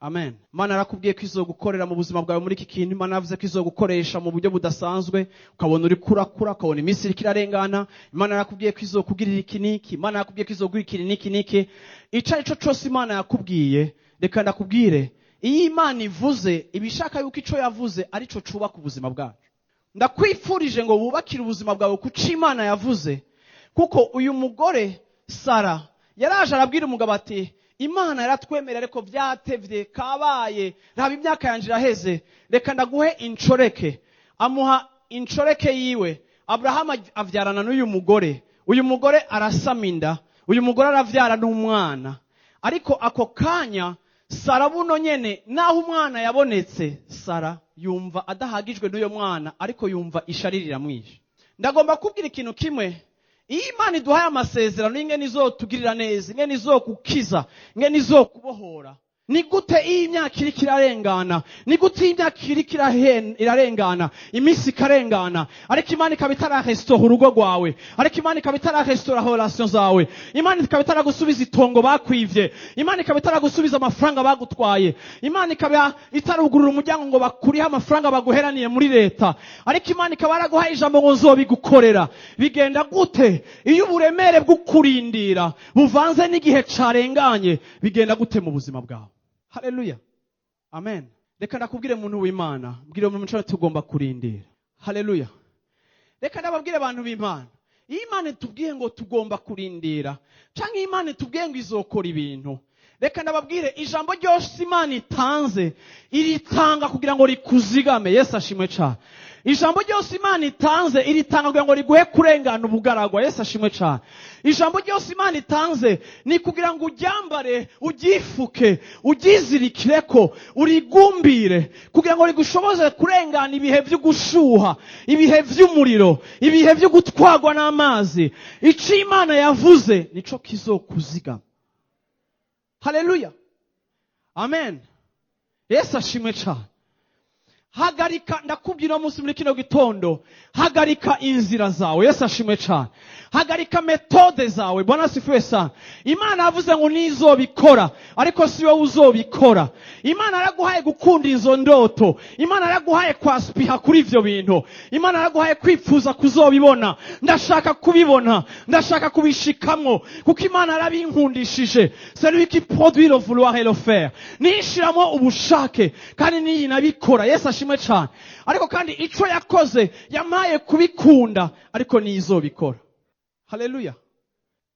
Amen. Imana yarakubwiye ko izogukorera mu buzima bwawe muri iki kintu. Imana yavuze ko izogukoresha mu buryo budasanzwe, ukabona uri kurakura, ukabona iminsi iriko irarengana. Imana yarakubwiye ko izokugirira iki n'iki. Imana yarakubwiye ko izogura iki n'iki n'iki. Ico ari cyo cose Imana yakubwiye, reka ndakubwire, iyo Imana ivuze, iba ishaka yuko ico yavuze ari cyo cubaka ubuzima bwacu. Ndakwifurije ngo wubakire ubuzima bwawe ku co Imana yavuze, kuko uyu mugore Sara yaraje arabwira umugabo ati: "Imana yaratwemerera, ariko byatevye, kabaye, raba imyaka yanje iraheze, reka ndaguhe incoreke." Amuha incoreke yiwe. Aburahamu avyarana n'uyu mugore. Uyu mugore arasama inda, uyu mugore aravyara n'umwana. Ariko ako kanya Sara buno nyene, naho umwana yabonetse, Sara yumva adahagijwe n'uyo mwana, ariko yumva ishari riramwishe. Ndagomba kubwira ikintu kimwe: iyo Imana iduhaye amasezerano y'ingene izotugirira neza, ingene izogukiza, ingene izokubohora, ni gute iyo imyaka iriko irarengana, ni gute iyo imyaka iriko irarengana, iminsi ikarengana, ariko Imana ikaba itarahesitora urugo rwawe, ariko Imana ikaba itarahesitora relation zawe, Imana ikaba itaragusubiza itongo bakwivye, Imana ikaba itaragusubiza amafaranga bagutwaye, Imana ikaba itarugurura umuryango ngo bakurihe amafaranga baguheraniye muri leta, ariko Imana ikaba yaraguhaye ijambo ngo nzobigukorera? Bigenda gute iyo uburemere bw'ukurindira buvanze n'igihe carenganye? Bigenda gute mu buzima bwawe? Haleluya, amen. Reka ndakubwire, muntu w'Imana, mbwire mu muco, tugomba kurindira. Haleluya. Reka ndababwire, abantu b'Imana, iyo Imana itubwiye ngo tugomba kurindira, canke iyo Imana itubwiye ngo izokora ibintu, reka ndababwire, ijambo ryose Imana itanze, iritanga kugira ngo rikuzigame. Yesu ashimwe cane. Ijambo ryose Imana itanze, iritanga kugira ngo riguhe kurengana ubugaragwa. Yesu ashimwe cane. Ijambo ryose Imana itanze ni kugira ngo uryambare, uryifuke, uryizirikireko, urigumbire, kugira ngo rigushoboze kurengana ibihe vy'ugushuha, ibihe vy'umuriro, ibihe vyo gutwarwa n'amazi. Ico Imana yavuze nico kizokuzigama. Haleluya, amen. Yesu ashimwe cane. Hagarika, ndakubwira uno munsi muri kino gitondo, hagarika inzira zawe. Yesu ashimwe cane. Hagarika méthodes zawe. Bwana asifiwe sana. Imana yavuze ngo nizobikora, ariko si wowe uzobikora. Imana yaraguhaye gukunda izo ndoto, Imana yaraguhaye kwaspiha kuri ivyo bintu, Imana yaraguhaye kwifuza kuzobibona. Ndashaka kubibona, ndashaka kubishikamwo, kuko Imana yarabinkundishije. C'est lui qui produit le vouloir et le faire. Nishiramo ubushake kandi niyi nabikora. Yesu ashimwe cane. Ariko kandi ico yakoze, yampaye kubikunda, ariko nizobikora. Haleluya.